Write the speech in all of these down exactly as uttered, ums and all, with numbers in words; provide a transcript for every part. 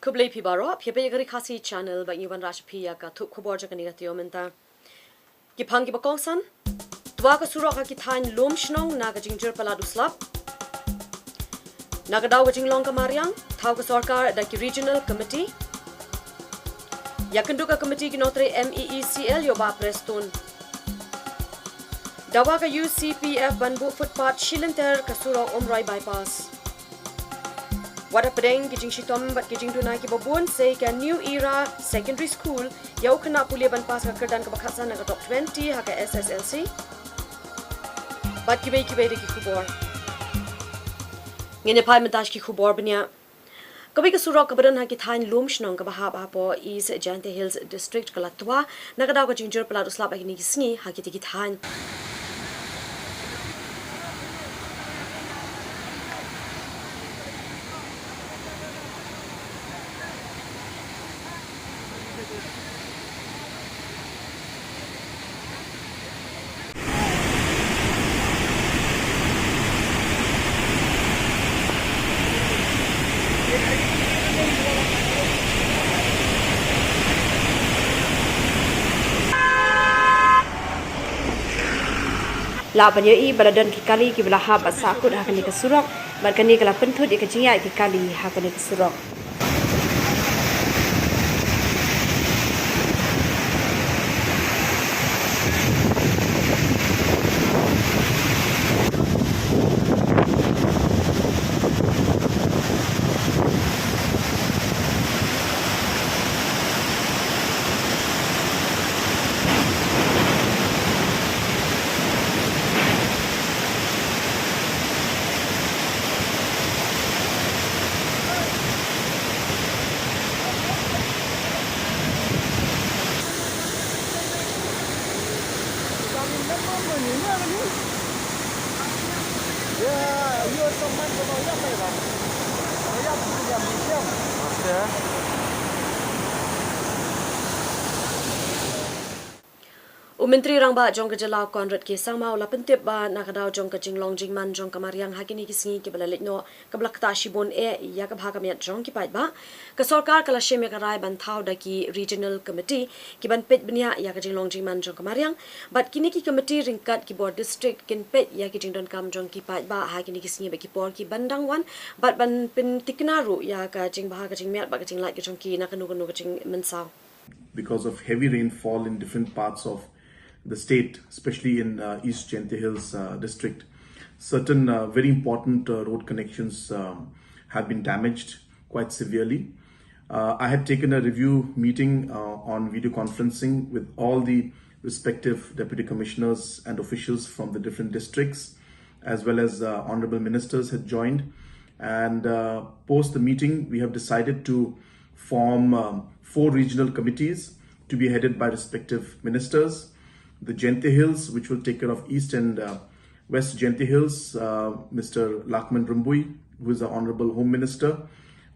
Khublei phi baroh, phi peit ïa ka Ri Khasi Channel, bad ngi wan rah sha phi ïa ka thup khubor jong kane ka taïew mynta. Ki phang kiba kongsan. Twa ka surok ha ki thaiñ Lumshnong na ka jingjur palat u slap. Na ka daw ka jinglong ka mariang, thaw ka sorkar da ki regional committee. Ïakynduh ka committee ki nongtrei M E E C L ïoh ba Prestone. Dawa ka U C P F ban buh footpath shilynter ka surok Umroi bypass. Wat hapdeng ki jingshitom bad ki jingduna kiba bun, sei ka New Era Secondary School ïa u khynnah pule ban pass ka kyrdan kaba khatsan na ka top twenty ha ka S S L C. Bad kiwei kiwei de ki khubor. Ngin ïa phai mynta sha ki khubor bniah. Kawei ka surok kaba don ha ki thaiñ Lumshnong kaba hap hapoh East Jaintia Hills District ka la twa na ka daw ka jingjur palat u slap ha kine ki sngi ha kitei ki thaiñ. La ban ïohi ba la don ki kali kiba la hap bad sahkut ha kane ka surok, bad kane ka la pynthut ïa ka jingïaid ki kali ha kane ka surok. U Myntri Rangbah jong ka jylla Conrad K Sangma u la pyntip ba na ka daw jong ka jinglong jingman jong ka mariang ha kine ki sngi kiba la leit noh, kaba la ktah shibun eh ïa ka bha ka miat jong ki paidbah, ka sorkar ka la shim ïa ka rai ban thaw da ki regional committee ki ban peit bniah ïa ka jinglong jingman jong ka mariang, bad kine ki committee ryngkat ki bor district kin peit ïa ki jingdonkam jong ki paidbah ha kine ki sngi bad ki por ki ban dang wan, bad ban pynthikna ruh ïa ka jingbha ka jingmiat bad ka jinglait ka jong ki na kano kano ka jingmynsaw. Because of heavy rainfall in different parts of the state, especially in uh, East Jaintia Hills uh, district, certain uh, very important uh, road connections um, have been damaged quite severely. Uh, I had taken a review meeting uh, on video conferencing with all the respective deputy commissioners and officials from the different districts, as well as uh, honorable ministers had joined. And uh, post the meeting, we have decided to form um, four regional committees to be headed by respective ministers. The Jaintia Hills, which will take care of East and uh, West Jaintia Hills, uh, Mister Lahkmen Rymbui, who is the Honorable Home Minister,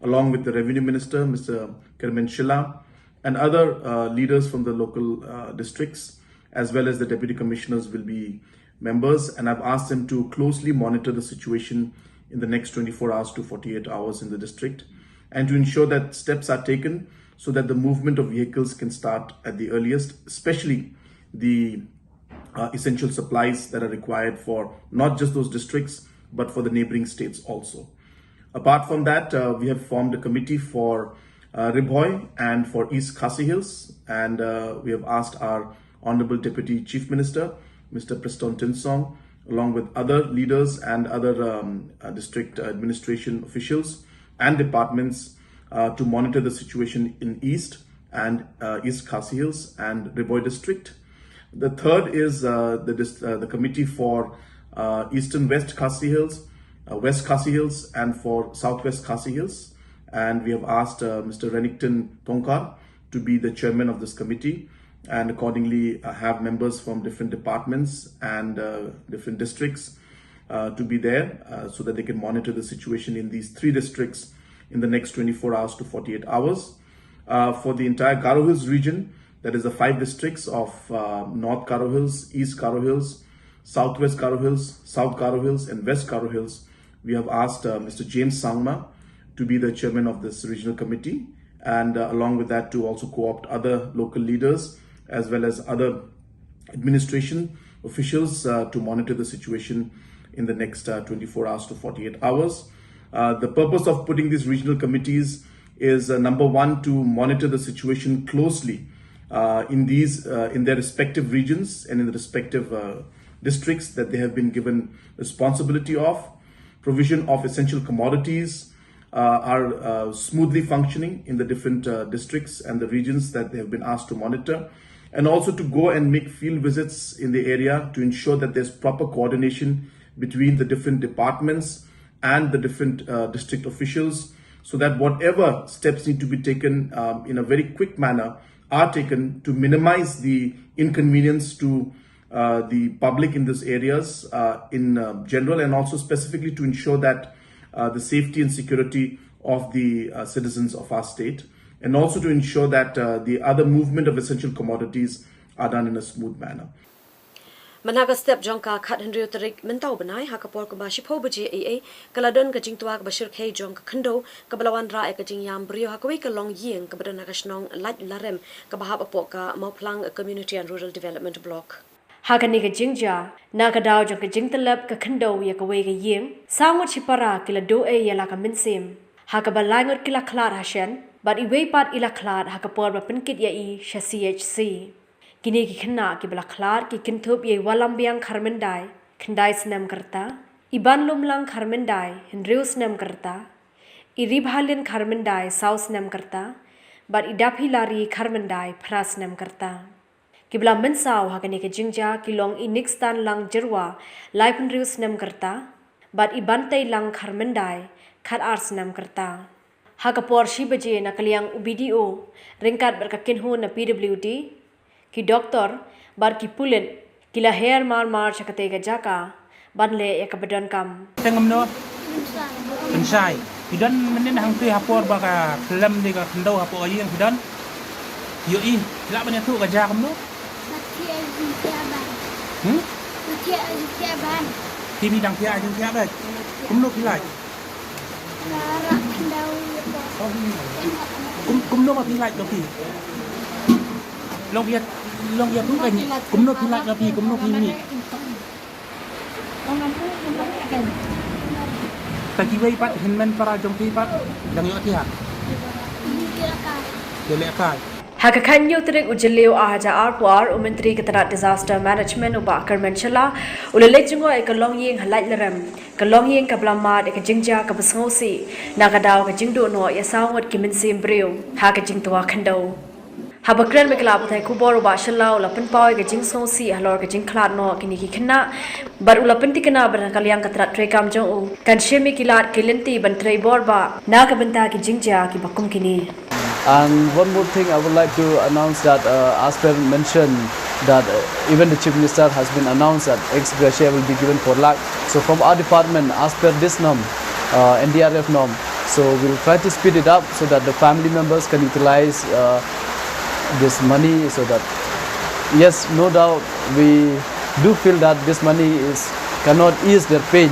along with the Revenue Minister, Mister Kyrmen Shylla, and other uh, leaders from the local uh, districts, as well as the Deputy Commissioners, will be members, and I've asked them to closely monitor the situation in the next twenty-four hours to forty-eight hours in the district, and to ensure that steps are taken so that the movement of vehicles can start at the earliest, especially the uh, essential supplies that are required for not just those districts, but for the neighboring states also. Apart from that, uh, we have formed a committee for uh, Ri Bhoi and for East Khasi Hills, and uh, we have asked our Honorable Deputy Chief Minister, Mister Prestone Tynsong, along with other leaders and other um, uh, district administration officials and departments uh, to monitor the situation in East and uh, East Khasi Hills and Ri Bhoi district. The third is uh, the, dis- uh, the committee for uh, Eastern West Khasi Hills, uh, West Khasi Hills, and for Southwest Khasi Hills. And we have asked uh, Mister Renikton Tongkhar to be the chairman of this committee, and accordingly uh, have members from different departments and uh, different districts uh, to be there uh, so that they can monitor the situation in these three districts in the next twenty-four hours to forty-eight hours. Uh, for the entire Garo Hills region, that is the five districts of uh, North Garo Hills, East Garo Hills, Southwest Garo Hills, South Garo Hills, and West Garo Hills, we have asked uh, Mister James Sangma to be the chairman of this regional committee, and uh, along with that, to also co opt other local leaders as well as other administration officials uh, to monitor the situation in the next uh, twenty-four hours to forty-eight hours. Uh, the purpose of putting these regional committees is uh, number one, to monitor the situation closely uh, in these uh, in their respective regions and in the respective uh, districts that they have been given responsibility of. Provision of essential commodities uh, are uh, smoothly functioning in the different uh, districts and the regions that they have been asked to monitor, and also to go and make field visits in the area to ensure that there's proper coordination between the different departments and the different uh, district officials, so that whatever steps need to be taken um, in a very quick manner are taken to minimize the inconvenience to uh, the public in these areas uh, in uh, general, and also specifically to ensure that uh, the safety and security of the uh, citizens of our state, and also to ensure that uh, the other movement of essential commodities are done in a smooth manner. Mynta ka step jong ka khathynriew tarik mynta u bnai ha ka por kumba shiphew baje eiei ka la don ka jingtwa kaba shyrkhei jong ka khyndew kaba la wanrah ïa ka jingïam briew ha kawei ka longïing kaba don ha ka shnong Lait Larem kaba hap hapoh ka Mawphlang Community and Rural Development Block. Ha kane ka jingjia, na ka daw jong ka jingtyllep ka khyndew ïa kawei ka ïing, saw ngut shipara ki la duh ei ïa la ka mynsiem. Ha kaba lai ngut ki la khlad ha shen, bad iwei pat i la khlad ha ka por ba pynkit ïa i sha C H C. Kine ki khynnah kiba la khlad ki kynthup ïa i Wallambiang Kharmyndai, khyndai snem ka rta, i Banlumlang Kharmyndai, hynriew snem ka rta, i Ribhalin Kharmyndai, saw snem ka rta, bad i Daphilari Kharmyndai, phra snem ka rta. Kiba la mynsaw ha kane ka jingjia ki long i Nikstanlang Jyrwa, laiphew hynriew snem ka rta, bad i Banteilang Kharmyndai, khatar snem ka rta. Ha ka por shi baje na ka liang u B D O, ryngkat bad ka kynhun na P W D, ki doktor, bad ki pulit, ki la her mar mar sha katei ka jaka, ban leh ïa kaba donkam. Teng kumno? Pynshai. Phi don mynnin hangtei ha por ba ka khlem de ka khyndew hapoh ka ïing phi don? Ïohi, lah ban ïathuh ka jia kumno? Ba thiah jingthiah ban. Hmm? Ba thiah jingthiah ban. Phi, phi dang thiah jingthiah beit. Kumno phi lait? Kum, kumno ma phi lait ka phi? Long phi, long phi tu kan. Kumno phi lait ka phi? Kumno phi mih? Ta kiwei pat hynmen para jong phi pat dang ïohthiah. Ïoh lehkai. Ha ka khathynñiew tarik u Jylliew ar hajar arphew ar, u Myntri ka tnat Disaster Management u Bah Kyrmen Shylla u la leit jngoh ïa ka longïing ha Laitlrem, ka longïing kaba la mad ïa ka jingjia kaba sngewsih na ka daw ka jingduh noh ïa saw ngut ki mynsiem briew ha ka jingtwa khyndew. Haba kren bad ki lad pathai khubor, u Bah Shylla u la pynpaw ïa ka jingsngewsih halor ka jingkhlad noh kine ki khynnah, bad u la pynthikna ba na ka liang ka tnat treikam jong u kan shim ïa ki lad ki lynti ban trei bor bah na ka bynta ki jingjia kiba kum kine. And one more thing I would like to announce that, uh, as per mention that, uh, even the Chief Minister has been announced that ex gratia will be given four lakh. So from our department, as per this norm, uh, N D R F norm, so we'll try to speed it up so that the family members can utilize, uh, this money, so that, yes, no doubt, we do feel that this money is, cannot ease their pain,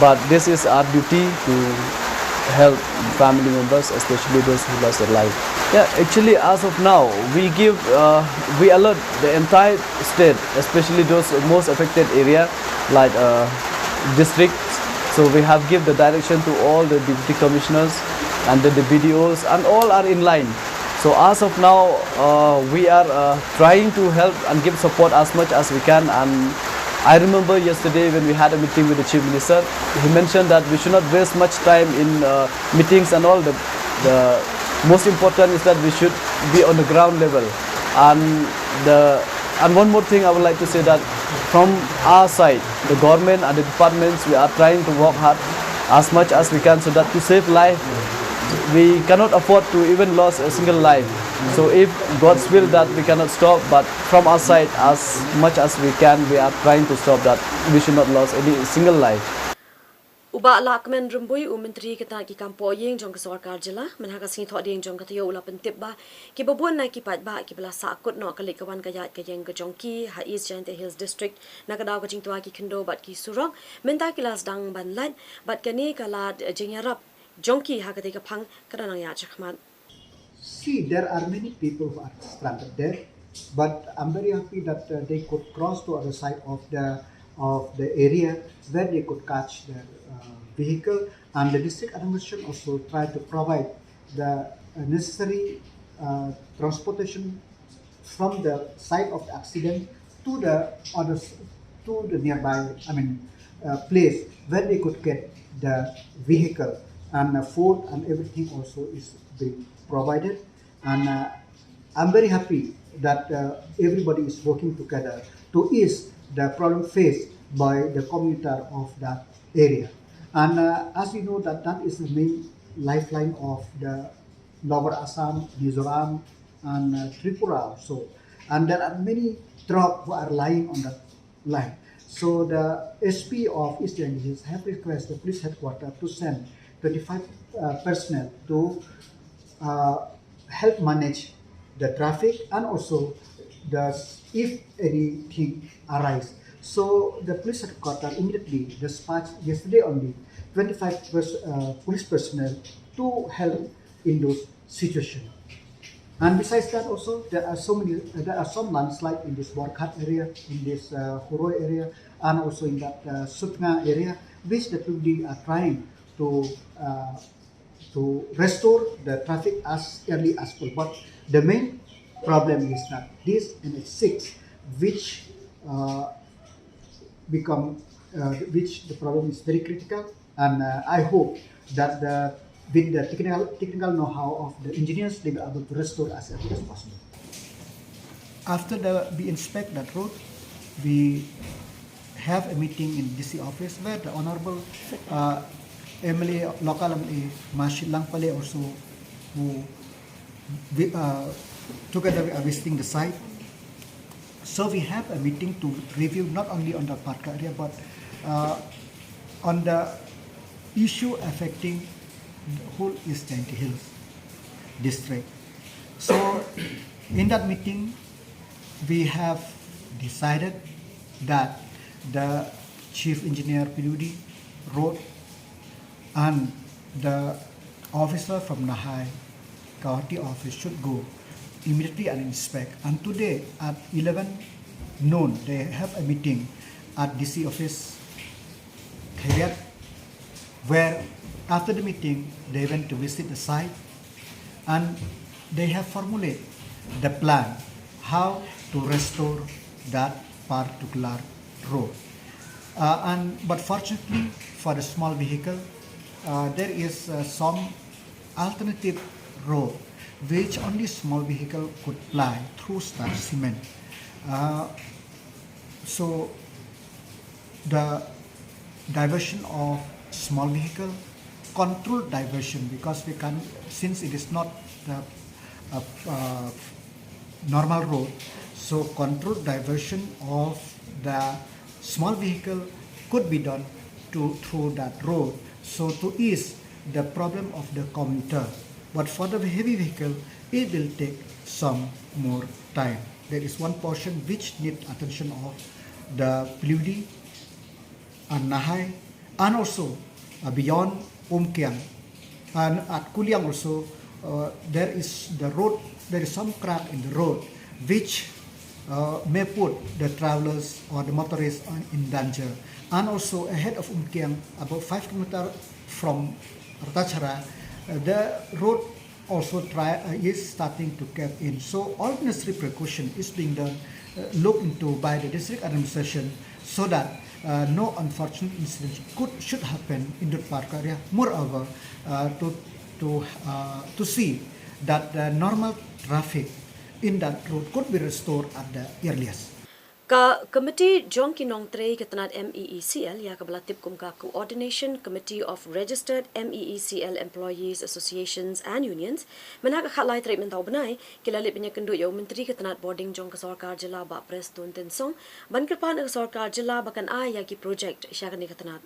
but this is our duty to help family members, especially those who lost their life. Yeah, actually, as of now, we give, uh, we alert the entire state, especially those most affected area, like, uh, districts. So we have give the direction to all the deputy commissioners and the, the B D Os, and all are in line. So as of now, uh, we are, uh, trying to help and give support as much as we can. And I remember yesterday when we had a meeting with the Chief Minister, he mentioned that we should not waste much time in, uh, meetings and all. The, the most important is that we should be on the ground level. And the, and one more thing I would like to say that from our side, the government and the departments, we are trying to work hard as much as we can so that to save life, we cannot afford to even lose a single life. So if God's will that we cannot stop, but from our side, as much as we can, we are trying to stop that we should not lose any single life. U Bah Lahkmen Rymbui, u Myntri ka tnat ki kam poh ïing jong ka sorkar jylla, mynha ka sngi Thohdieng jong ka taïew u la pyntip ba kiba bun na ki paidbah kiba la sahkut noh ka leit ka wan ka ïaid ka ïeng ka jong ki ha East Jaintia Hills District na ka daw ka jingtwa ki khyndew bad ki surok, mynta ki la sdang ban lait, bad kane ka la jingïarap jong ki ha katei ka phang ka da nang ïaid shakhmat. See, there are many people who are stranded there, but I'm very happy that uh, they could cross to other side of the of the area where they could catch their uh, vehicle, and the district administration also tried to provide the uh, necessary uh, transportation from the site of the accident to the other s- to the nearby, I mean, uh, place where they could get the vehicle, and uh, food and everything also is being provided. And uh, I'm very happy that uh, everybody is working together to ease the problem faced by the commuter of that area. And uh, as you know that that is the main lifeline of the Lower Assam, Mizoram, and uh, Tripura also. And there are many trucks who are lying on that line. So the S P of East Jaintia Hills have requested the police headquarters to send twenty-five uh, personnel to uh, help manage the traffic and also the if anything arise. So the police headquarters immediately dispatched yesterday only twenty-five pers- uh, police personnel to help in those situations. And besides that, also there are so many, there are some landslide in this Borghat area, in this uh, Huroi area, and also in that uh, Sutnga area, which the P W D are trying to uh, to restore the traffic as early as possible. But the main problem is that this N H six, which uh, become uh, which the problem is very critical, and uh, I hope that the with the technical technical know-how of the engineers, they will able to restore as early as possible. After the we inspect that road, we have a meeting in D C office where the honorable uh, M L A, local M L A, Mashit Langpale also, who we, uh, together we are visiting the site. So we have a meeting to review not only on the Parka area but uh, on the issue affecting the whole East Jaintia Hills district. So in that meeting, we have decided that the chief engineer P W D road and the officer from Nahai Guwahati office should go immediately and inspect. And today at eleven noon, they have a meeting at D C office, Khiriat, where after the meeting, they went to visit the site and they have formulated the plan how to restore that particular road. Uh, and but fortunately for the small vehicle, uh, there is uh, some alternative road which only small vehicle could ply through starch cement. Uh, so the diversion of small vehicle, controlled diversion, because we can, since it is not the uh, uh, normal road, so controlled diversion of the small vehicle could be done to through that road, so to ease the problem of the commuter. But for the heavy vehicle, it will take some more time. There is one portion which need attention of the P W D and Nahai, and also uh, beyond Umkiang. And at Kuliang also, uh, there is the road, there is some crack in the road, which uh, may put the travelers or the motorists on, in danger. And also ahead of Umkiang, about five kilometer from Ratachara, uh, the road also try uh, is starting to cave in. So all necessary precaution is being done, uh, looked into by the district administration, so that uh, no unfortunate incident could should happen in the Park area. Moreover, uh, to to uh, to see that the normal traffic in that road could be restored at the earliest. Ka Committee jong ki nongtrei ka tnat M E E C L, ïa kaba la tip kum ka Coordination Committee of Registered M E E C L Employees Associations and Unions, mynta ka khatlai tarik mynta u bnai, ki la leit ban ïakynduh ïa u Myntri ka tnat bording jong ka sorkar jylla Bah Prestone Tynsong, ban kyrpad na ka sorkar jylla ba kan ai ïa ki project sha kane ka tnat.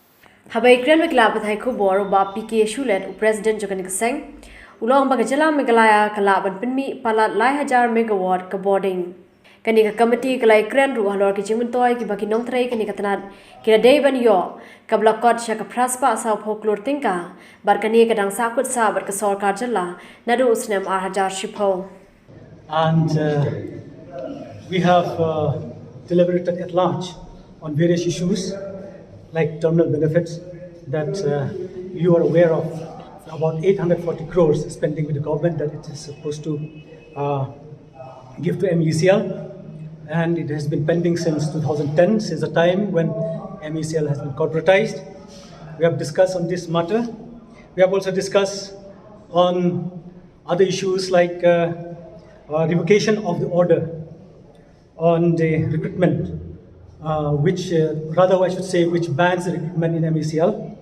Haba ïakren bad ki lad pathai khubor, u Bah P K Shulet, u President jong kane ka seng, u la ong ba ka jylla Meghalaya ka lah ban pynmih palat lai hajar megawatt ka bording. Kane ka komiti ka la ïakren ruh halor ki jingmyntoi kiba ki nongtrei kane ka tnat ki la dei ban ïoh, kaba la kot sha ka phra spah saw phew klur tyngka, bad kane ka dang sahkut sah bad ka sorkar jylla naduh u snem ar hajar shiphew. And uh, we have uh, deliberated at large on various issues like terminal benefits that uh, you are aware of, about eight hundred forty crores spending with the government that it is supposed to uh, give to M E C L. And it has been pending since two thousand ten, since the time when M E C L has been corporatized. We have discussed on this matter. We have also discussed on other issues like uh, uh, revocation of the order on the recruitment, uh, which uh, rather I should say, which bans the recruitment in M E C L.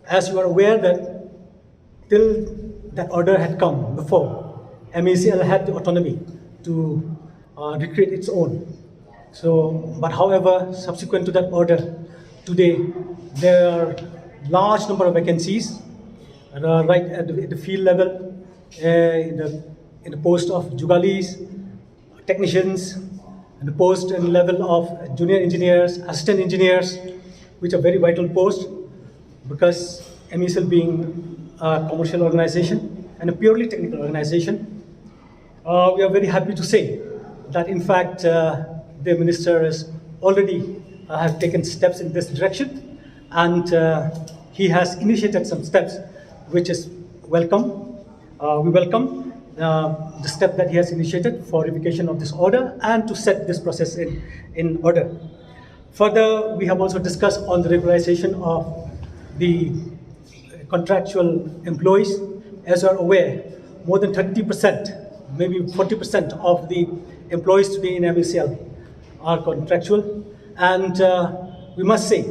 As you are aware that till that order had come before, M E C L had the autonomy to uh, recruit its own. So, but however, subsequent to that order, today there are large number of vacancies uh, right at the, at the field level, uh, in the in the post of jugalis, technicians, and the post and level of junior engineers, assistant engineers, which are very vital posts because M E C L being a commercial organization and a purely technical organization, uh, we are very happy to say that in fact uh, the minister has already uh, have taken steps in this direction, and uh, he has initiated some steps which is welcome. Uh, we welcome uh, the step that he has initiated for revocation of this order and to set this process in, in order. Further, we have also discussed on the regularization of the contractual employees. As you are aware, more than thirty percent, maybe forty percent of the employees today in M E C L are contractual. And uh, we must say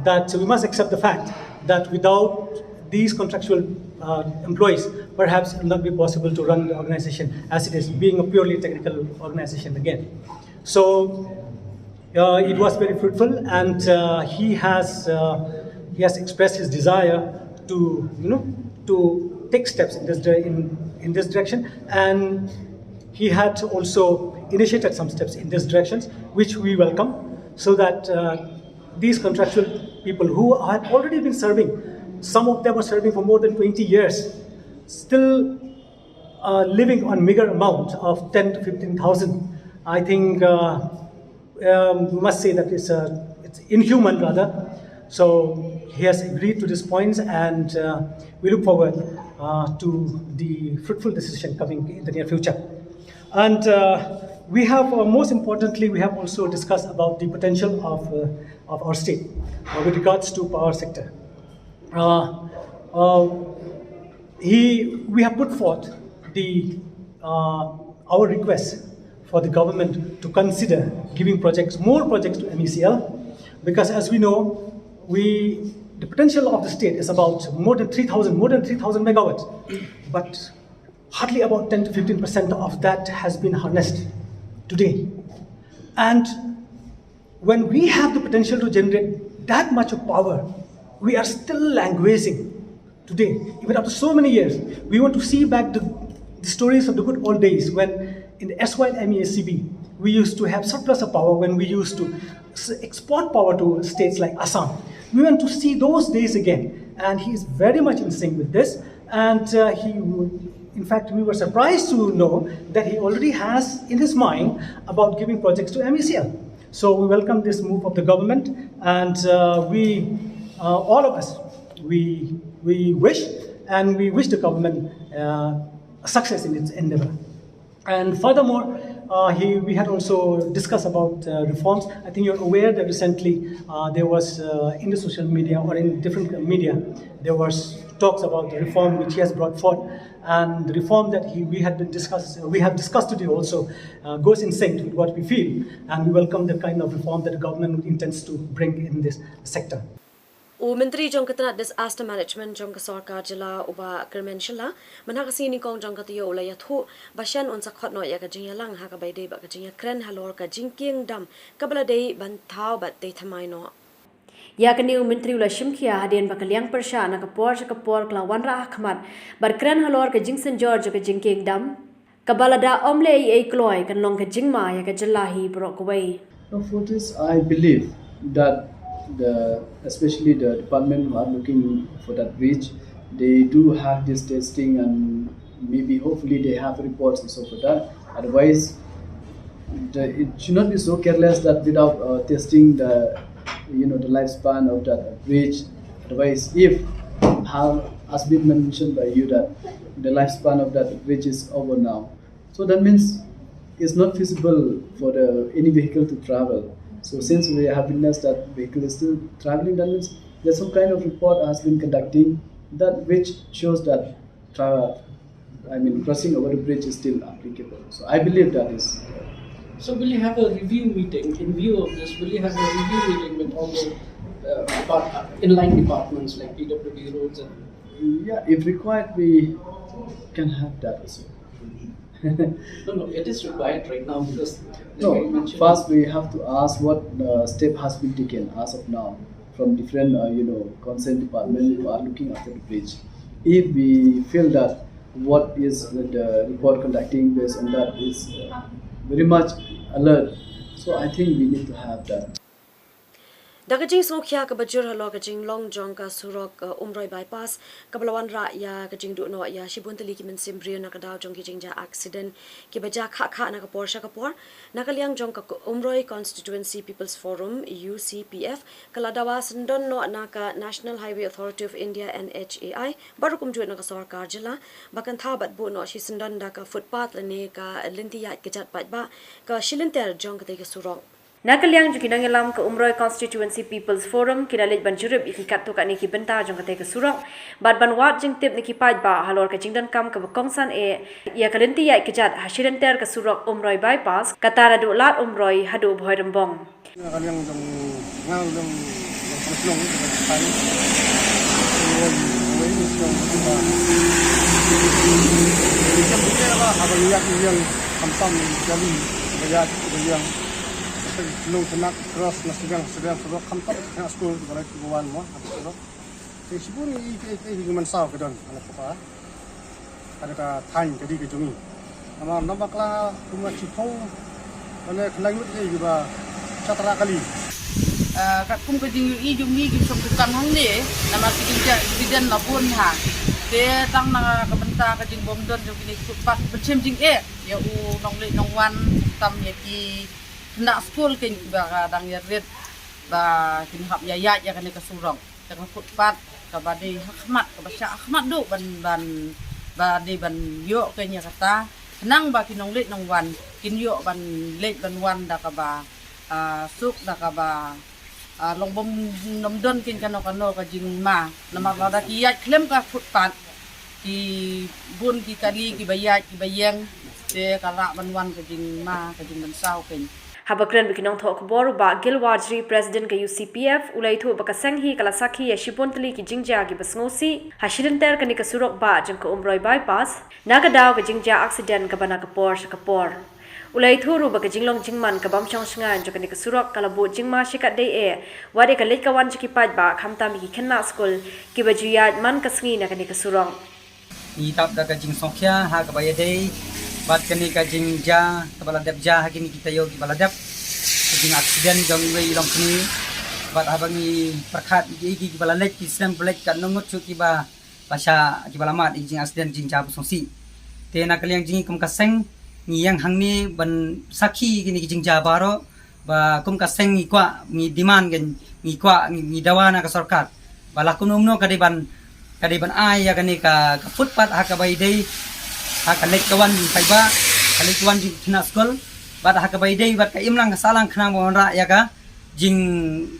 that we must accept the fact that without these contractual uh, employees, perhaps it will not be possible to run the organization as it is, being a purely technical organization again. So uh, it was very fruitful, and uh, he has uh, he has expressed his desire to you know to take steps in this di- in, in this direction, and he had also initiated some steps in this direction, which we welcome, so that uh, these contractual people who had already been serving, some of them are serving for more than twenty years, still uh, living on meager amount of ten to fifteen thousand. I think uh, um, we must say that it's, uh, it's inhuman rather. So he has agreed to these points, and uh, we look forward uh, to the fruitful decision coming in the near future. And uh, we have, uh, most importantly, we have also discussed about the potential of, uh, of our state uh, with regards to power sector. Uh, uh, he, we have put forth the uh, our request for the government to consider giving projects, more projects to M E C L, because as we know, we the potential of the state is about more than three thousand, more than three thousand megawatts, but hardly about ten to fifteen percent of that has been harnessed today. And when we have the potential to generate that much of power, we are still languishing today, even after so many years. We want to see back the, the stories of the good old days when in the erstwhile M E S C B, we used to have surplus of power when we used to s- export power to states like Assam. We want to see those days again. And he is very much in sync with this. And uh, he, would- in fact, we were surprised to know that he already has in his mind about giving projects to M E C L. So we welcome this move of the government, and uh, we, uh, all of us, we we wish, and we wish the government uh, success in its endeavor. And furthermore, uh, he, we had also discussed about uh, reforms. I think you're aware that recently uh, there was, uh, in the social media or in different media, there was talks about the reform which he has brought forth, and the reform that he, we had been discussed, we have discussed today also uh, goes in sync with what we feel, and we welcome the kind of reform that the government intends to bring in this sector. U Myntri jong ka tnat Disaster Management jong ka sorkar jylla, u Bah Kyrmen Shylla, mynha ka sngi nyngkong jong ka taïew u la ïathuh ba shen un sa khot noh ïa ka jingïalang ha kaba ïadei bad ka jingïakren halor ka Jingkieng Dam kaba la dei ban thaw bad tei thymmai noh. Ïa kane u Myntri u la shimkhia hadien ba ka liang pyrshah na ka por sha ka por ka la wanrah ha khmat bad kren halor ka jingsynjor jong ka Jingkieng Dam. Kaba lada ym leh ei ei kloi kan long ka jingma ïa ka jylla hi baroh kawei. Now, for this, I believe that the, especially the department who are looking for that bridge, they do have this testing, and maybe hopefully they have reports also for that. Otherwise, the, it should not be so careless that without uh, testing the, you know, the lifespan of that bridge. Otherwise, if, how, as been mentioned by you, that the lifespan of that bridge is over now, so that means it's not feasible for the any vehicle to travel. So since we have witnessed that vehicle is still traveling, that means there's some kind of report has been conducting that which shows that travel, I mean, crossing over the bridge is still applicable. So I believe that is. So will you have a review meeting in view of this? Will you have a review meeting with all the uh, depart- inline departments like P W D roads and Yeah, if required, we can have that also. No, no, it is required right now because like No, I mentioned, first we have to ask what uh, step has been taken as of now from different, uh, you know, concerned department who are looking after the bridge. If we feel that what is the report conducting based on that is uh, very much alert, so I think we need to have that. Da ka jingsngewkhia kaba jur halor ka jinglong jong ka surok uh, Umroi Bypass, kaba la wanrah ïa ka jingduh noh ïa shibun tylli ki mynsiem briew na ka daw jong ki jingjia accident kiba jia khah khah na ka por sha ka por. Na ka liang jong ka Umroi Constituency People's Forum, U C P F, ka la dawa syndon noh na ka National Highway Authority of India, N H A I, bad ruh kumjuh na ka sorkar jylla, ba kan thaw bad buh noh shi syndon da ka footpath lane ka lynti ïaid kjat paidbah ka shilynter jong katei ka surok. Na ka liang jong ki nongïalam ka Umroi Constituency People's Forum, ki la leit ban jurip ïa ki katto katne ki bynta jong katei ka surok bad ban wad jingtip na ki paidbah halor ka jingdonkam kaba kongsan eh ïa ka lynti ïaid kjat ha shilynter ka surok Umroi Bypass, kata naduh Lad Umroi haduh Bhoirymbong. Na ka liang jong nga liang jong ka shnong ka kai. Wei wei ni shnong ka ba. Jam kita ba haba liang liang kam sam jali ba ya ba liang. Shnong kena cross na shnong shnong surok kam tak na school ba lai tu wan mo. Te shibun i i i i man saw ka don ala ka pa. Ka da ka thaiñ ka dei ka jong i. Namar naba kla kumba shiphew lane khyndai ngut ïa kiba sha tara kali. Katkum ka jingïohi jong ngi ki shong dukan hangne namar ki jingja accident la bun ha. Te tang na ka bynta ka jingbym don jong kine ki footpath ban shem jingeh ïa u nongleit nongwan, tam ïa ki khynnah skul keiñ kiba ka dang ïarit ba kin hap ïa ïaid ïa kane ka surok. Ka footpath kaba dei ha khmat, kaba shah ha khmat duh ban ban ba dei ban ïoh keiñ ïa kata. Khnang ba ki nongleit nongwan kin ïoh ban leit ban wan da kaba ah, suk da kaba ah, long bym nym don keiñ kano kano ka jingma. Namar lada ki ïaid khlem ka footpath ki bun ki kali kiba ïaid kiba ïeng te ka lah ban wan ka jingma ka jingmynsaw keiñ. Haba kren bad ki nongthoh khubor, u Bah Gil Warjri, President ka U C P F, u la ïathuh ba ka seng hi ka la sakhi ïa shibun tylli ki jingjia kiba sngewsih ha shilynter kane ka surok bah jong ka Umroi Bypass, na ka daw ka jingjia aksiden kaba na ka por sha ka por. U la ïathuh ruh ba ka jinglong jingman ka bym shong shngaiñ jong kane ka surok ka la buh jingma shikatdei eh wat ïa ka leit ka wan jong ki paidbah, khamtam ïa ki khynnah skul kiba ju ïaid man ka sngi na kane ka surok. Ngi tap da ka jingsngewkhia ha kaba ïadei bad kane ka jingjia kaba la dep jia ha kine ki taïew kiba la dep, ka jingaksiden jong iwei i longkmie. Bad haba ngi pyrkhat ïa ki kiba la leit, ki snem ba leit, katno ngut shuh kiba la shah, kiba la mad ïa ki jingaksiden jingjia ba sngewsih. Te na ka liang jong ngi kum ka seng ngi ïeng hangne ban sakhi kine ki jingjia baroh. Ba kum ka seng ngi kwah, ngi demand, ngi kwah, ngi dawa na ka sorkar ba la kumno kumno ka dei ban, ka dei ban ai ïa kane ka, ka footpath ha kaba ïadei ha ka leit ka wan jong ki paidbah, ka leit ka wan jong ki khynnah skul, bad ha kaba ïadei bad ka imlang ka sahlang khnang ba wanrah ïa ka jing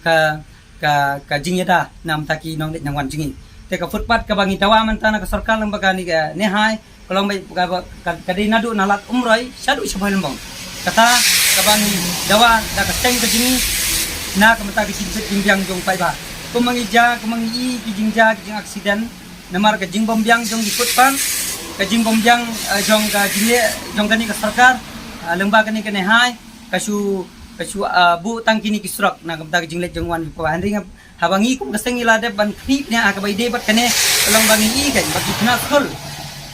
ka, ka, ka jingïada na ka bynta ki nongleit nongwan jong ngi. Te ka footpath kaba ngi dawa mynta na ka sorkar lyngba kane ka NHAI ka long ba ka, ka, ka dei naduh na Lad Umroi shaduh sha Bhoirymbong. Kata kaba ngi dawa da ka seng ka jong ngi na ka bynta ka jingbit jingbiang jong u paidbah. Kumba ngi jia, kumba ngi i ki jingjia ki jingaksiden namar ka jingbymbiang jong ki footpath, ka jingbymbiang jong ka jingïa jong kane ka sorkar lyngba kane ka NHAI ka shu, ka shu buh tang kine ki surok na ka bynta ka jingleit jong wan ki paidbah. Hynrei nga Haba ngi kum ka seng ngi la dep ban khmih bniah ha kaba ïadei bad kane, ka long ba ngi i kein ba ki khynnah skul,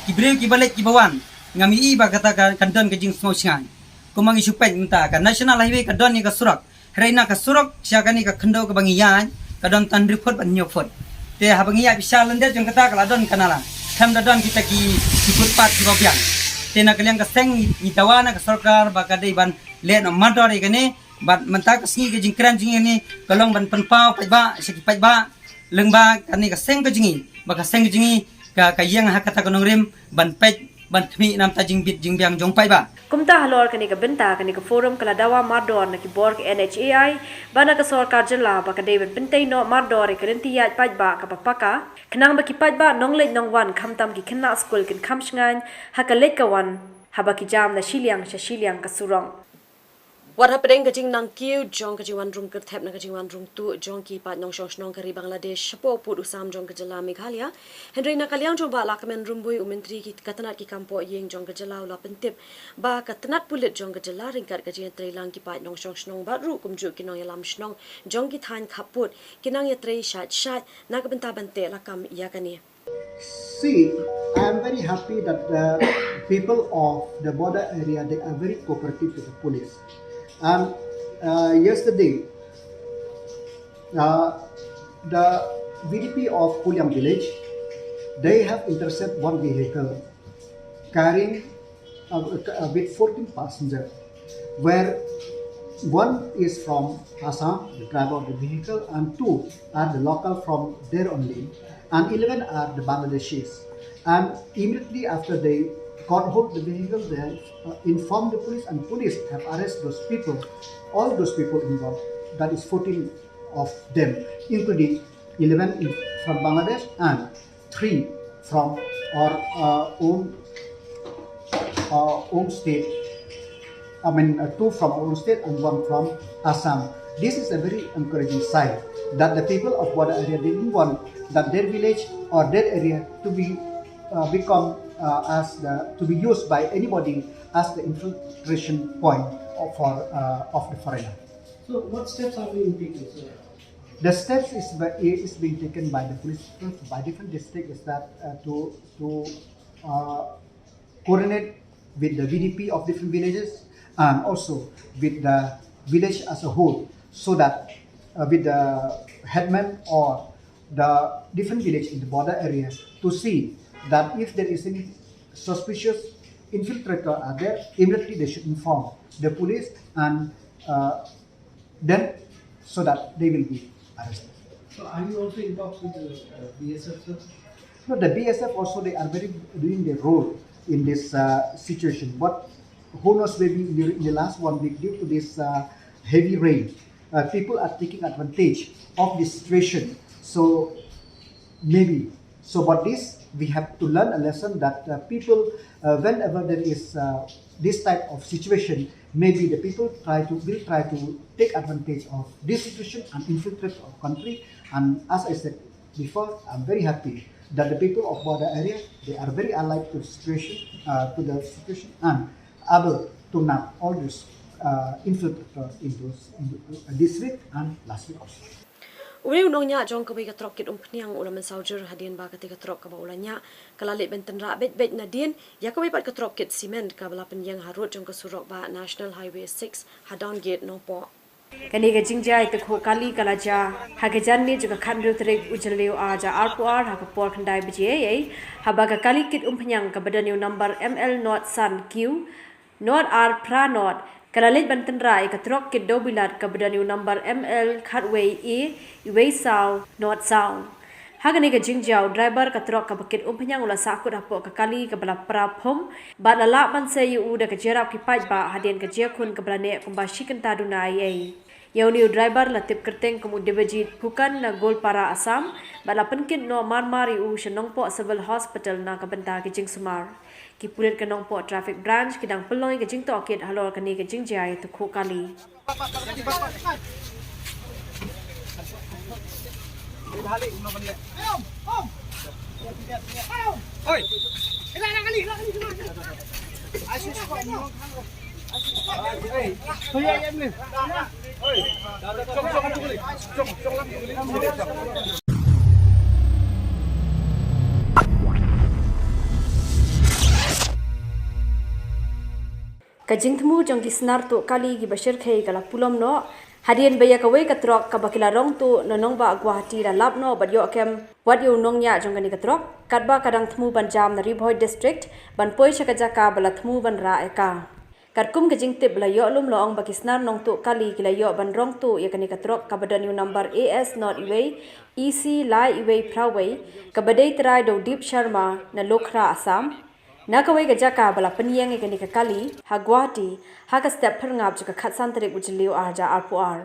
ki briew kiba leit kiba wan, Ngam ïohi ba kata ka, kan don ka jingsngew shngaiñ. Kumba ngi shu peit mynta ka National Highway ka don ïa ka surok. Hynrei na ka surok sha kane ka khyndew kaba ngi ïaid ka don tang hynriew phut bad hynñiew phut. Te haba ngi ïaid bishar lyndet jong kata ka la don ka nala. Khlem da don kita ki, ki footpath kiba biang. Te na ka liang ka seng ngi, ngi dawa na ka sorkar ba ka dei ban leh noh mardor ïa kane. Bad mynta ka sngi ka jingkren jong ngi ka long ban pynpaw paidbah sha ki paidbah lyngba kane ka seng ka jong ngi, ba ka seng ka jong ngi ka, ka ïeng ha kata ka nongrim ban peit, ban khmih na ka bynta jingbit jingbiang jong paidbah. Kumta halor kane ka bynta, kane ka forum ka la dawa mardor na ki bor ka N H A I bad na ka sorkar jylla ba ka dei ban pyntei noh mardor ïa ka lynti ïaid paidbah kaba paka, khnang ba ki paidbah nongleit nongwan khamtam ki khynnah skul kin kham shngaiñ ha ka leit ka wan haba ki jam na shiliang sha shiliang ka surok. Wat hapdeng ka jingnang kiew jong ka jingwan rung kyrthep na ka jingwan rung tuh jong ki paid nongshong shnong ka ri Bangladesh shapoh pud u sam jong ka jylla Meghalaya, hynrei na ka liang jong Bah Lahkmen Rymbui, u Myntri ki, ka tnat ki kam poh ïing jong ka jylla, u la pyntip ba ka tnat pulit jong ka jylla ryngkat ka jingïatreilang ki paid nongshong shnong bad ruh kumjuh ki nongïalam shnong jong ki thaiñ khappud ki nang ïatrei shait shait na ka bynta ban teh lakam ïa kane. See, I am very happy that the people of the border area, they are very cooperative to the police. And uh, yesterday, uh, the V D P of Puliang village, they have intercepted one vehicle carrying uh, uh, with fourteen passengers, where one is from Assam, the driver of the vehicle, and two are the local from there only, and eleven are the Bangladeshis. And immediately after they got hold of the vehicle, they uh, informed the police, and police have arrested those people, all those people involved. That is fourteen of them, including eleven in, from Bangladesh and three from our uh, own uh, own state. I mean, uh, two from our own state and one from Assam. This is a very encouraging sign that the people of border area didn't want that their village or their area to be uh, become uh, as the, to be used by anybody as the infiltration point of, for uh, of the foreigner. So, what steps are being taken, sir? The steps is, by, is being taken by the police by different districts is that uh, to to uh, coordinate with the V D P of different villages and also with the village as a whole, so that uh, with the headman or the different village in the border area to see that if there is any suspicious infiltrator are there, immediately they should inform the police and uh, then so that they will be arrested. So are you also in talks with the uh, B S F, sir? No, the B S F also, they are very doing their role in this uh, situation. But who knows, maybe in the, in the last one week, due to this uh, heavy rain, uh, people are taking advantage of this situation. So maybe, so but this, we have to learn a lesson that uh, people, uh, whenever there is uh, this type of situation, maybe the people try to will try to take advantage of this situation and infiltrate our country. And as I said before, I'm very happy that the people of border area, they are very allied to the situation, uh, to the situation and able to nab all these uh, infiltrators in those in the, uh, this week and last week also. Uwei u nongñiah jong kawei ka trok kit umphniang u la mynsaw jur hadien ba kata ka trok kaba u la ñiah ka la leit ban tynrah beit beit nadien ïa kawei pat ka trok kit cement kaba la pynïeng harud jong ka surok ba National Highway six ha Downgate Nongpoh. Kane ka jingjia ïathuhkhuh kali ka la jia ha ka janmiet jong ka khathynriew tarik u Jylliew ar hajar arphew ar ha ka por khyndai baje eiei, haba ka kali kit umphniang kaba don ïa u number M L nod san Q nod ar phra nod ka la leit ban tynrah ïa ka trok kit dewbilat kaba don ïa u number M L khatwei A wei saw nod saw. Ha kane ka jingjia u driver ka trok kaba kit umphniang u la sahkut hapoh ka kali kaba la pra phum bad la lah ban sei ïa u da ka jingïarap ki paidbah hadien ka jingïakhun kaba la neh kumba shi kynta duna eiei. Ïa une u driver la tip kyrteng kum u Debajit Phukan na Goalpara, Assam bad la pynkit noh marmar ïa u sha Nongpoh Civil Hospital na ka bynta ka jingsumar. Ki pulit ka Nongpoh Traffic Branch ki dang pynlong ïa ka jingtohkit halor kane ka jingjia ïathuhkhuh kali. Ka jingthmu jong ki snar tuh kali kiba shyrkhei ka la pulom noh hadien ba ïa kawei ka trok kaba ki la rong tuh na nongbah Guwahati la lap noh bad ïoh kem wat ïa u nongñiah jong kane ka trok, katba ka dang thmu ban jam na Ri Bhoi District ban poi sha ka jaka ba la thmu ban rah ïa ka. Katkum ka jingtip ba la ïoh lum, la ong ba ki snar nongtuh kali ki la ïoh ban rong tuh ïa kane ka trok kaba don ïa u number A S not iwei E C lai iwei phra wei, kaba dei trai da u Deep Sharma na Lokhra, Assam. Na kawei ka jaka ba la pynïeng ïa kane ka kali ha Guwahati ha ka step phyrngap jong ka khatsan tarik u Jylliew arhajar arphew ar.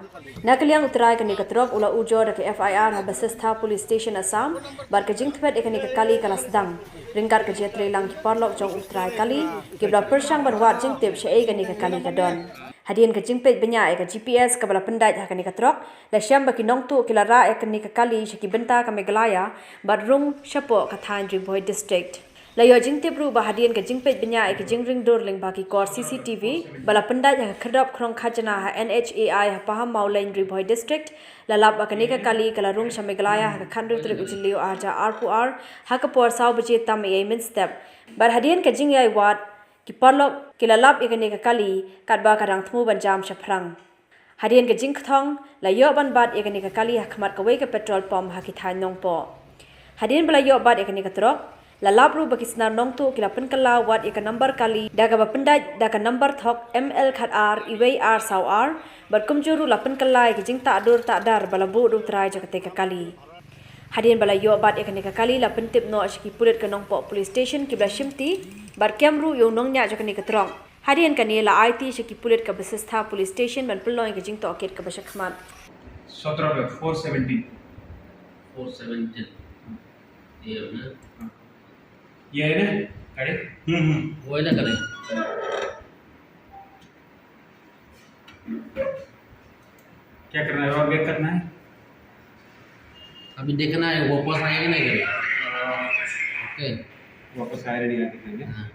Na ka liang u trai kane ka trok u la ujor da ka F I R ha Basistha Police Station, Assam, bad ka jingthwet ïa kane ka kali ka la sdang ryngkat ka jingïatreilang ki paralok jong u trai kali, kiba la pyrshang ban wad jingtip shaei kane ka kali ka don. Hadien ka jingpeit bniah ïa ka G P S kaba la pyndait ha kane ka trok, la shem ba ki nongtuh ki la rah ïa kane ka kali sha ki bynta ka Meghalaya bad rung shapoh ka thaiñ Ri Bhoi District. La ïoh jingtip ruh ba hadien ka jingpeit bniah ïa ka jingring dur lyngba ki kor C C T V ba la pyndait ha ka khyrdop khrong khajna ha N H A I ha Pahammawlein, Ri Bhoi District, la lap ba kane ka kali ka la rung sha Meghalaya ha ka khathynriew tarik u Jylliew arhajar arphew ar ha ka por saw baje tam eiei mynstep. Bad hadien ka jingïai wad, ki paralok ki la lap ïa kane ka kali katba ka dang thmu ban jam shaphrang. Hadien ka jingkthong, la ïoh ban bat ïa kane ka kali ha khmat kawei ka petrol pump ha ki thaiñ Nongpoh. Hadien ba la ïoh bat ïa kane ka trok, la lap ruh ba ki snar nongtuh ki la pynkylla wat ïa ka number kali da kaba pyndait da ka number thok M L khat ar iwei ar saw ar, bad kumjuh ruh la pynkylla ïa ka jingtah dur tah dar ba la buh da u trai jong katei ka kali. Hadien ba la ïoh bat ïa kane ka kali, la pyntip noh sha ki pulit ka Nongpoh Police Station kiba la shimti bad kem ruh ïa u nongñiah jong kane ka trok. Hadien kane, la aiti sha ki pulit ka Basistha Police Station ban pynlong ïa ka jingtohkit kaba shakhmat. सत्रह पे, फोर सेवनटीन। फोर सेवनटीन। ये है ना? ये है ना? अरे। हम्म, हम्म। वो है ना, करे। क्या करना है? और क्या करना है? अभी देखना है, वापस आएगा नहीं करेगा। ओके। वापस आए, रेडी आके करेंगे। हाँ।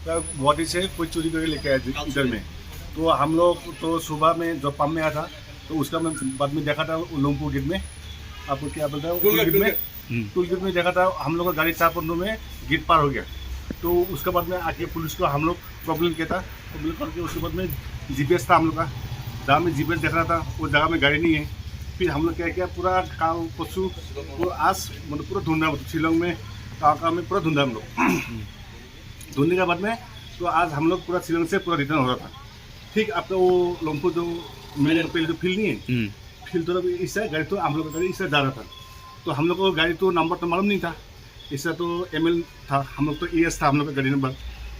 सर, गुवाहाटी से कोई चोरी करके लेके आया इधर में। तो हम लोग तो सुबह में जो पंप में आया था, तो उसका मैं बाद में देखा था वो लोमपु गेट में, आपको क्या बोलता है, वो टोल गेट में। हम्म। टोल गेट में देखा था, हम लोग का गाड़ी चार पन्नों में गेट पार हो गया। तो उसके बाद में आके पुलिस को हम लोग कंप्लेन किया था। कंप्लेन करके उसके बाद में जीपीएस था हम लोग का, जहाँ में जीपीएस देख रहा था, वो जगह में गाड़ी नहीं है। फिर हम लोग क्या किया, पूरा काल परसों, पूरा आज, मतलब, पूरा ढूंढा, मतलब, शिलोंग में, कांका में पूरा ढूंढा हम लोग। ढूंढने के बाद में, तो आज हम लोग पूरा शिलोंग से पूरा रिटर्न हो रहा था। ठीक आपका वो लोमपु जो मेरे पहले जो फील्ड नहीं है, हम्म। फील्ड तरफ इस साइड गाड़ी, तो हम लोग का गाड़ी इस साइड जा रहा था। तो हम लोग को गाड़ी तो नंबर तो मालूम नहीं था, इसका तो एमएल था, हम लोग तो एएस था, हम लोग का गाड़ी नंबर।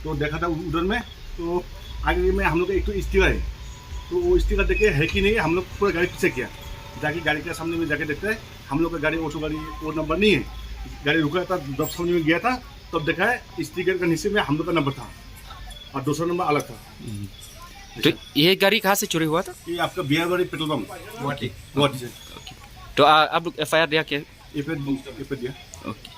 तो देखा था उधर में, तो आगे में हम लोग का एक तो स्टिकर है, तो वो स्टिकर देखे है कि नहीं, हम लोग पूरा गाड़ी पीछे किया, जाके गाड़ी के सामने में जाके देखते हैं, हम लोग का गाड़ी, ऑटो गाड़ी, वो नंबर नहीं है। गाड़ी रुका था, जब सामने में गया था, तब देखा है स्टिकर का नीचे में हम लोग का नंबर था और दूसरा नंबर अलग था। हम्म। तो ये गाड़ी कहाँ से चोरी हुआ था? ये आपका बिहारबाड़ी पेट्रोल पंप, गुवाहाटी। गुवाहाटी से। ओके। तो आ, आप लोग एफआईआर दिया क्या? एफआईआर, एफआईआर दिया। ओके।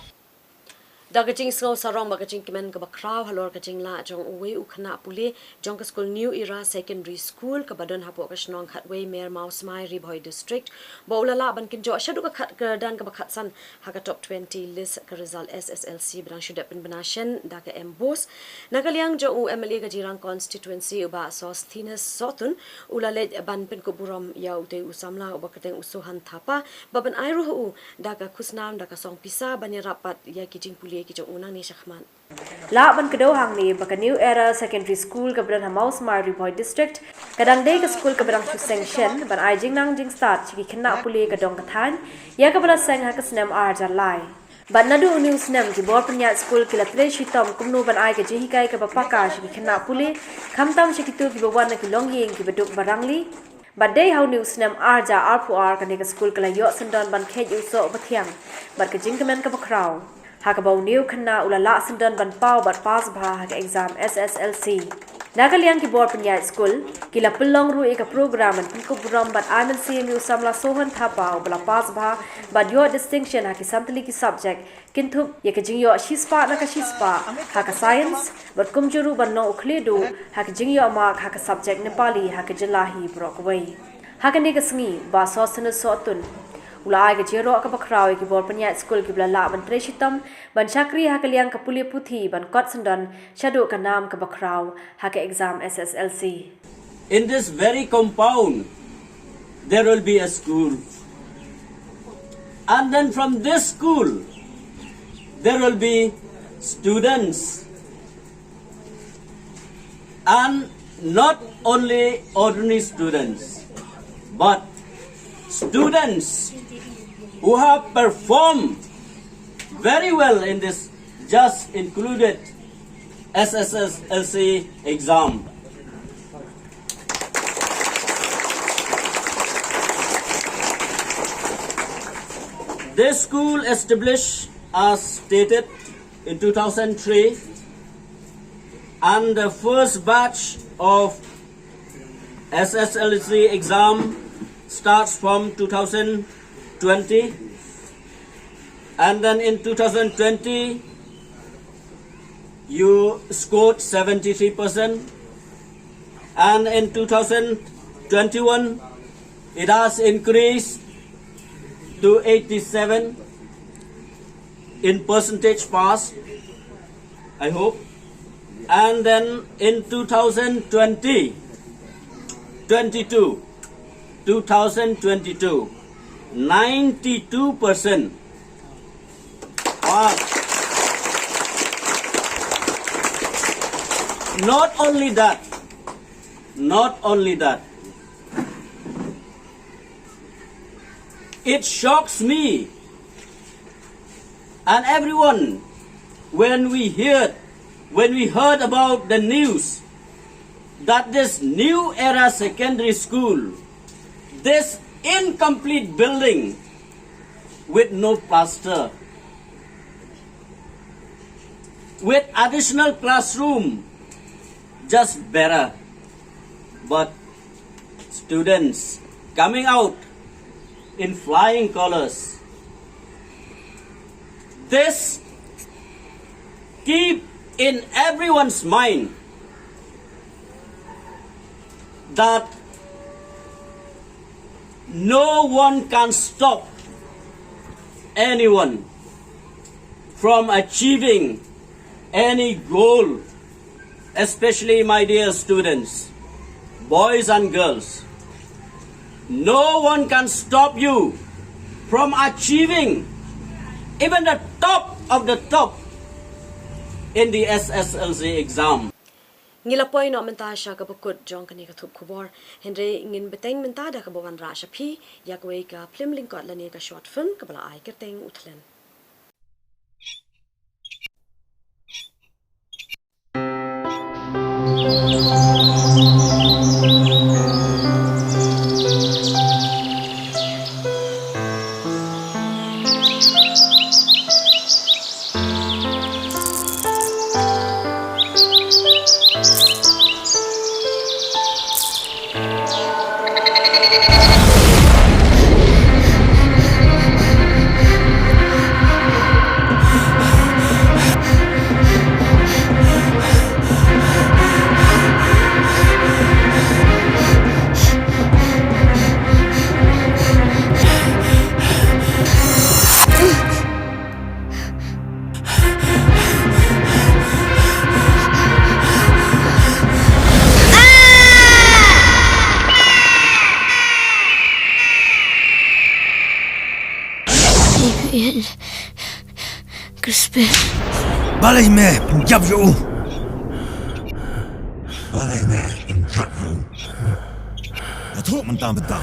Da ka jingsngew sarong bad ka jingkmen kaba khraw halor ka jinglah jong uwei u khynnah pule jong ka skul New Era Secondary School kaba don hapoh ka shnong Khatwei, Mer Mawsmai, Ri Bhoi District, ba u la lah ban kynjoh shaduh ka khat, ka kyrdan kaba khatsan ha ka top twenty list ka result S S L C ba dang shu dep pynbna shen da ka MBOSE. Na ka liang jong u MLA ka Jirang Constituency, u Bah Sosthenes Sohtun, u la leit ban pynkup burom ïa utei u samla uba kyrteng u Sohan Thapa, ba ban ai ruh u da ka khusnam da ka song pisa ban ïarap pat ïa ki jingpule ki jong u nangne shakhmat. Lah ban kdew hangne ba ka New Era Secondary School kaba don ha Mawsmai, Ri Bhoi District, ka dang dei ka skul kaba dang shu seng shen ban ai jingnang jingstad sha ki khynnah pule ka dong ka thaiñ, ïa kaba la seng ha ka snem arhajar lai. Bad naduh une u snem ki bor pynïaid skul ki la trei shitom kumno ban ai ka jinghikai kaba paka sha ki khynnah pule, khamtam sha kito kiba wan na ki longïing kiba duk ba rangli. Bad dei ha une u snem arhajar arphew ar kane ka skul ka la ïoh syndon ban kheit ïa u soh ba thiang bad ka jingkmen kaba khraw, ha kaba une u khynnah u la lah syndon ban paw bad pass bha ha ka exam S S L C. Na ka liang ki bor pynïaid skul ki la pynlong ruh ïa ka program ban pynkup burom bad ai mynsiem ïa u samla Sohan Thapa uba la pass bha bad ïoh distinction ha ki san tylli ki subject, kynthup ïa ka jingïoh shispah na ka shispah ha ka science bad kumjuh ruh ban long u khlieh duh ha ka jingïoh mark ha ka subject Nepali ha ka jylla hi baroh kawei. Ha kane ka sngi, Bah Sosthenes Sohtun U la ai ka jingïaroh kaba khraw ïa ki bor pynïaid skul kiba la lah ban trei shitom ban shakri ha ka liang ka pule puthi ban kot syndon shaduh ka nam kaba khraw ha ka exam S S L C. In this very compound, there will be a school. And then from this school, there will be students. And not only ordinary students, but students who have performed very well in this just included S S S L C exam. This school established, as stated, in two thousand three, and the first batch of S S L C exam starts from two thousand twenty, and then in two thousand twenty, you scored seventy-three percent, and in two thousand twenty-one, it has increased to eighty-seven in percentage pass, I hope. And then in two thousand twenty, twenty-two, two thousand twenty-two, ninety-two percent pass. Not only that, not only that, it shocks me and everyone when we heard, when we heard about the news that this new era secondary school, this incomplete building with no plaster, with additional classroom, just better. But students coming out in flying colors. This keep in everyone's mind that no one can stop anyone from achieving any goal, especially my dear students, boys and girls. No one can stop you from achieving even the top of the top in the S S L C exam. Ngi la poi noh mynta sha kaba kut jong kane ka thup khubor. Hynrei ngin bteng mynta da kaba wanrah sha phi ïa kawei ka phlim lyngkot lane ka short film kaba la ai kyrteng U Thlen. Crispin. Balei me pynjop ïa u? Balei me pynjop ïa u? Ïathuh mynta mynta.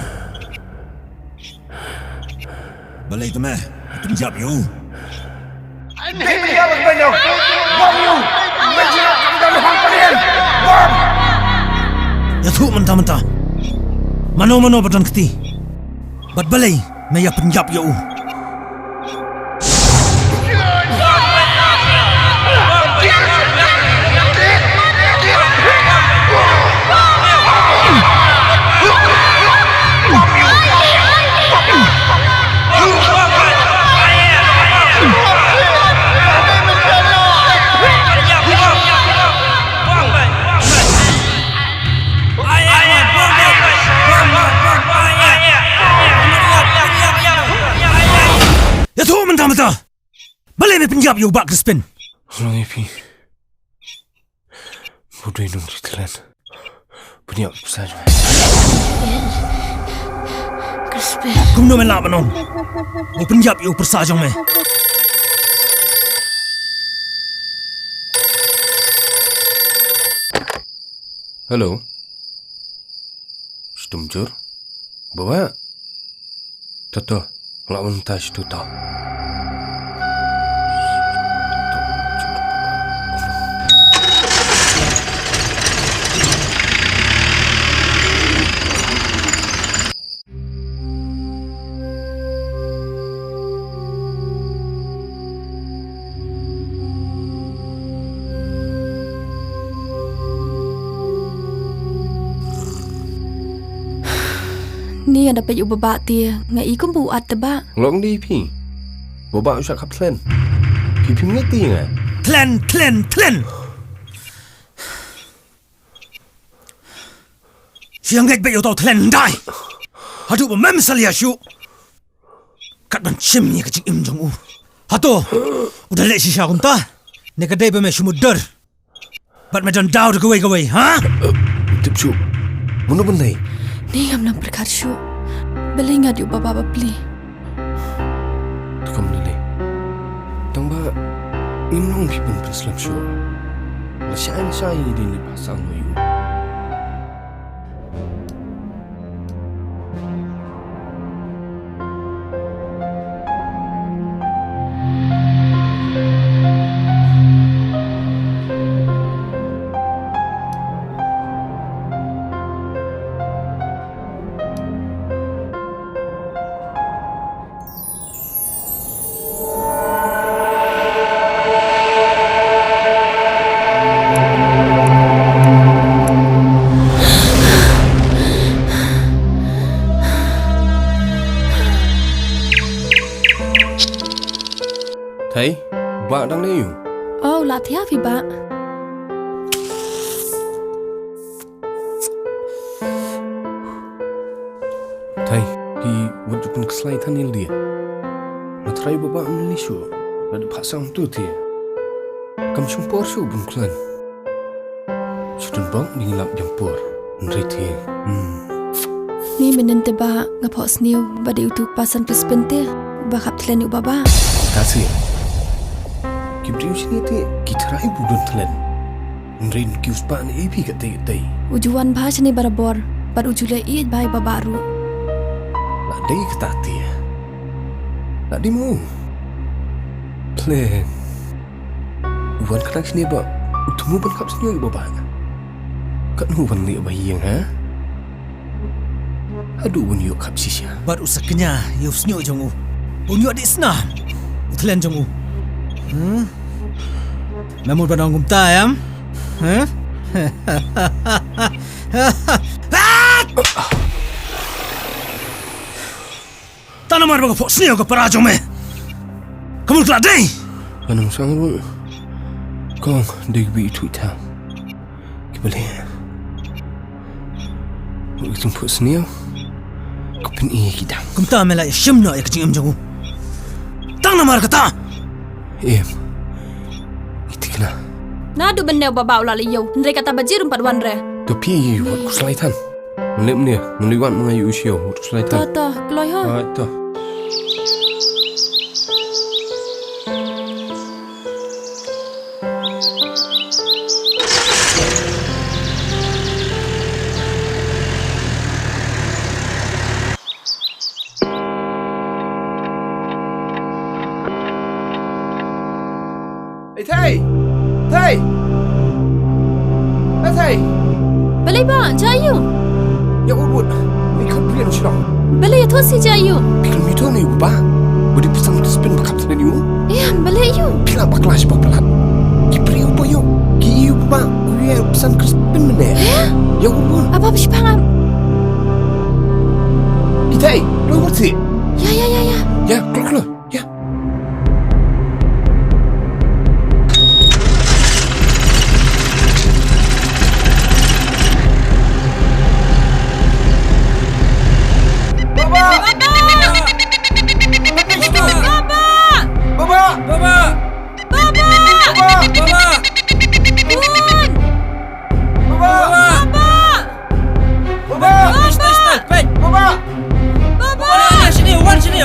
Balei te me pynjop ïa u? Ïathuh mynta mynta. Mano mano ba don kti? Bad balei me ïa pynjop ïa u? Balei me pynïap ïa u Bah Crispin? Long ïa phi. Bad u dei u nongtrei thlen. Pynïap ïa u pyrsa jong me. Crispin. Kumno me lah ban ong ba u pynïap ïa u pyrsa jong me? Hello. Shitom jur. Baba. To to. Lah mynta shitom to. Ni ynda peit u baba te nga i kum ba u at te ba. Long di phi. Baba u shah khap thlen. Phi phim ngeit te nga. Thlen, thlen, thlen. Shu ngeit beit ïa uto u thlen dai. Haduh ba mem salia shuh. Kat ban shim ïa ka jingim jong u. Hato u da leh shisha kumta? Ne ka dei ba me shu mutdur bad me don daw da kawei kawei, ha? Tip shuh. Mano ban leh? Ni ngam nang pyrkhat shuh. Balei nga dei u baba bapli? Te kam lei lei. Tang ba ngim long phi pynpynslem shuh. Lashai lashai ïa dei ne phasang ïa u. Thei, bah dang dei ïu. Oh, lah thiah phi bah. Thei, ki wat ju pynkhuslai than ïalade. Nga tharai ba bah ym lei shuh. Lada phah sang tu te kam shym por shuh ban khlaiñ. Shu don bok ba ngi lap biang por. Hynrei te, hmm. Ni mynnin te bah nga phohsniew ba dei utu u Pasan Crispin te uba khap thlen ïa u baba. Ka sih. Ki briew shane te ki tharai ba u don thlen. Hynrei ki spah ne ei phi katei katei. U ju wan bha shane barabor bad u ju leh ïeit bha ïa u baba ruh. La dei kata te. La dei mo. Thlen. U wan khnang shane ba u thmu ban khap sniew ïa u baba. Katno u wan leh ba ïeng ha? Haduh ban ïoh khap shisha. Bad u sa kñia ïa u sniew jong u. Un ïoh dih snam u thlen jong u. Hmm? Me mut ban ong kumta em? Huh? Tang namar ba nga phohsniew ka para jong me. Ka mut ka la dei. Ka nang sang ruh. Kong dei ka bi itu ita. Ki ba leh. Ba ka jingphohsniew ka pyni ïa ki dang. Kumta me la ïashim noh ïa ka jingim jong u. Tang namar kata. Em. Iti kena. Naduh mynne u baba u la leh ïa u. Hynrei kata ba jir um pat wan re. To phi wat khuslai than. Ngan leh mynne, ngan leit wad ma nga ïa u sha ïew, wat khuslai than. To, to, kloi ho. Ai, to. Ei, Thei! Thei! Ei, Thei! Balei ba, jia aiu? Ïa wut wut. Ei, khot briew shnong. Balei, ïathuh seh jia aiu? Phi khlem ïathuh ne ïa u bah. Ba dei u Pasan Crispin ba khap thlen ïa u. Ïa, balei aiu? Phi la bakla shi ba palat. Ki briew ba ïoh. Ki ïoh ba u ïa u Pasan Crispin mynne. Ïa? Ïa wut wut. Aba ba shi pang am. Ei, Thei, kloi wut seh. Ïa, ïa, ïa, ïa. Ïa, kloi, kloi. Ïa. Baba! Baba! Baba! Baba! Baba!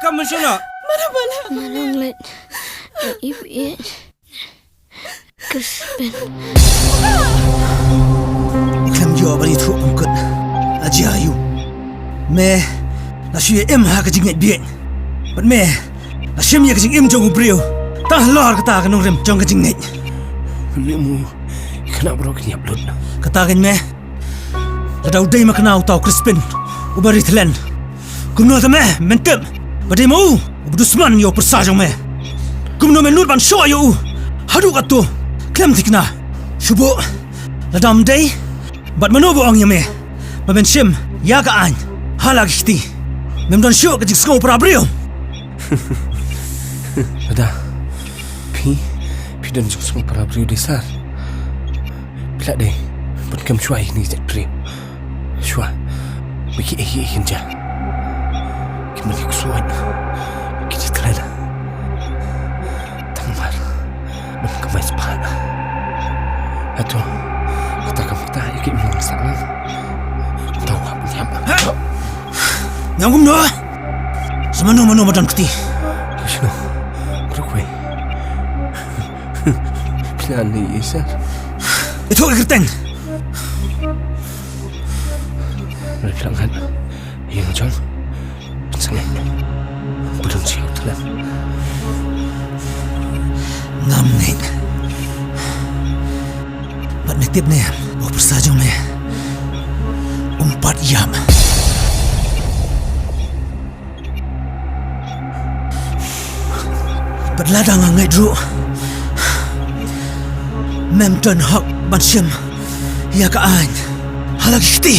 kam mynshwa noh. Mano bala. Mano nglet. Ip ip. Crispin. Khlem ïoh ban ïathuh pynkhot. La jia aïu? Me la shu ïa im ha ka jingngeit bieit. Bad me la shim ïa ka jingim jong u briew. Tang halor kata ka nongrim jong ka jingngeit. Me mu khynnah baroh kin ïap lut. Kata kein me. Lada u dei ma kane uta u Crispin uba ri thlen, kumno te me men tip ba dei ma u uba dusman ïa u pyrsa jong me? Kumno men nud ban shoh ïa u haduh katto? Khlem thikna. Shu buh lada ym dei bad mano ba ong ïa me ba men shim ïa ka aiñ ha la ki kti? Mem don shuh ka jingsngew para briew. Lada phi, phi don jingsngew para briew de sir. Phi la dei ban kem shuwa ïa kine ki jait briew. Shuwa ba kiei kiei kin jia. Ki mane ksuid, ki jia khlem. Tang mar ban kamai spah. Hato kata kam kata ïa ki mane sah lang. Tau hap nyam. Nyam kumno? Sa mano mano madan kti. Shino? Kru kwai. Plan ni isa. Ito ka kerteng. Reflect kan. Yang jong. Sengit. Belum siap telah. Ngam ngeit. Bad me tip ne, u pyrsa jong me um pat ïap. Bad lada nga ngeit ruh, mem don hok ban shim ïa ka aiñ ha la ki kti.